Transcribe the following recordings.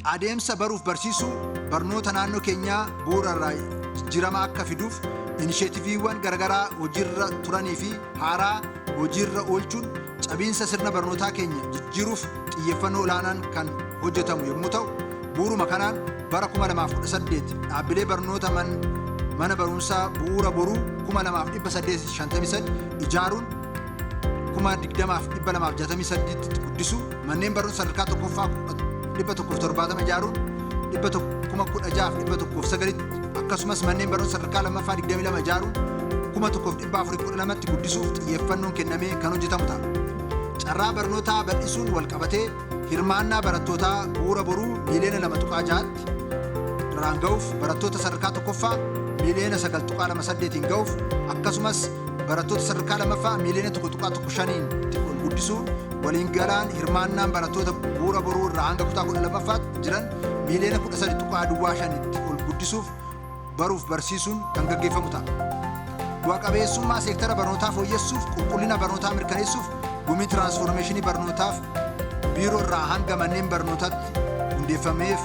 Adeemsa baruuf barsiisuu barnoota naannoo keenyaa bu'uura irraa jijjiirama akka fiduuf inisheetiiviiwwan garaagaraa hojiirra turanii fi haaraa hojiirra oolchuun cabiinsa sirna barnootaa keenya jijjiiruuf xiyyeeffannoo olaanaan kan hojjetamu yommuu ta'u, bu'uuruma kanaan bara 2018 dhaabbilee barnoota mana barumsaa Bu'uura Boruu 2853 ijaaruun 20,268 guddisuu, manneen barnoota sadarkaa tokkoffaa 170 ijaaruun 16,109 akkasumas manneen barnoota sadarkaa lammaffaa 22 ijaaruun 1,412tti guddisuuf xiyyeeffannoon kennamee kan hojjetamu ta'a. Carraa barnootaa bal'isuun wal qabatee hirmaannaa barattootaa Bu'uura Boruu miiliyoona 2.6tti irraan ga'uuf, barattoota sadarkaa tokkoffaa miiliyoona 9.28n ga'uuf, akkasumas barattoota sadarkaa lammaffaa miiliyoona 1.15n ol guddisuun, waliin galaan hirmaannaan barattoota Bu'uura Boruu irraa hanga kutaa 12ffaatti jiran miiliyoona 13.05tti ol guddisuuf baruuf barsiisuun kan gaggeeffamu ta'a. Bu'a qabeessummaa seektara barnootaa fooyyessuuf, qulqullina barnootaa mirkaneessuuf gumii tiraansfoormeeshinii barnootaaf biiroo irraa hanga manneen barnootaatti hundeeffameef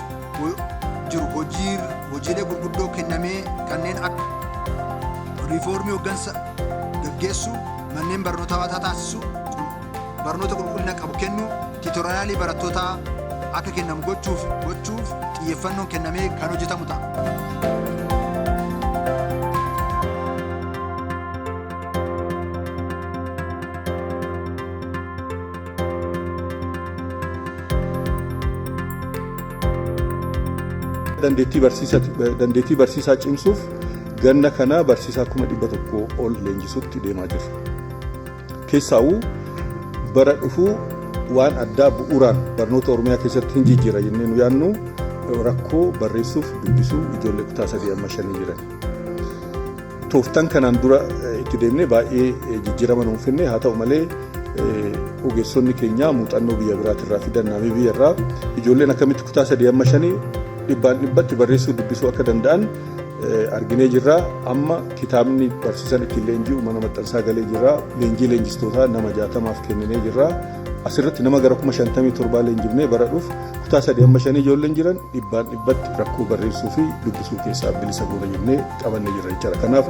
jiru hojiilee gurguddoo kennamee kanneen akka riifoormii hoggansa gaggeessuu, manneen barnootaa hawwataa taasisuu, barnoota qulqullina qabu kennuu, tiitoriyaalii barattootaa akka kennamu gochuuf xiyyeeffannoon kennamee kan hojjetamu ta'a. Dandeettii barsiisaa cimsuuf ganna kana barsiisaa 100,000 ol leenjisuutti deemaa jirra. Keessaawuu bara dhufuu waan addaa bu'uuraan barnoota Oromiyaa keessatti hin jijjiira jennee nu yaadnu rakkoo barreessuuf dubbisuu ijoollee kutaa 3 amma 5 jiran. Tooftaan kanaan dura itti deemnee baay'ee jijjiirama nuun finne. Haa ta'u malee, ogeessonni keenya muuxannoo biyya biraatirraa fidan, Naamibiyaa irraa, ijoolleen akkamitti kutaa 3 amma 5 dhibbaan dhibbatti barreessuu dubbisuu akka danda'an arginee jirra. Amma kitaabni barsiisan ittiin leenji'u mana maxxansaa galee jira. Leenjii leenjistootaa nama 60f kenninee jirra. Asirratti nama gara 57,000 leenjifnee bara dhufu kutaa 3 amma 5 ijoolleen jiran dhibbaan dhibbatti rakkoo barreessuu fi dubbisuu keessaa bilisa goona jennee qabannee jirra jechaadha. Kanaaf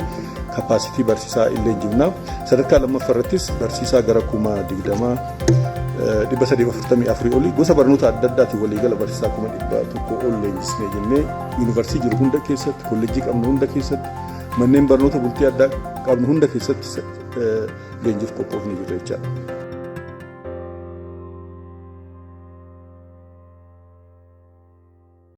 capacity barsiisaa illee leenjifna. Sadarkaa lammaffaa irrattis barsiisaa gara 20,344 olii gosa barnoota adda addaatiin waliigala barsiisaa 100,000 ol leenjisnee jennee, yuunivarsiitii jiru hunda keessatti, kolleejjii qabnu hunda keessatti, manneen barnoota bultii addaa qabnu hunda keessatti leenjiif qophoofnee jirra jechaadha.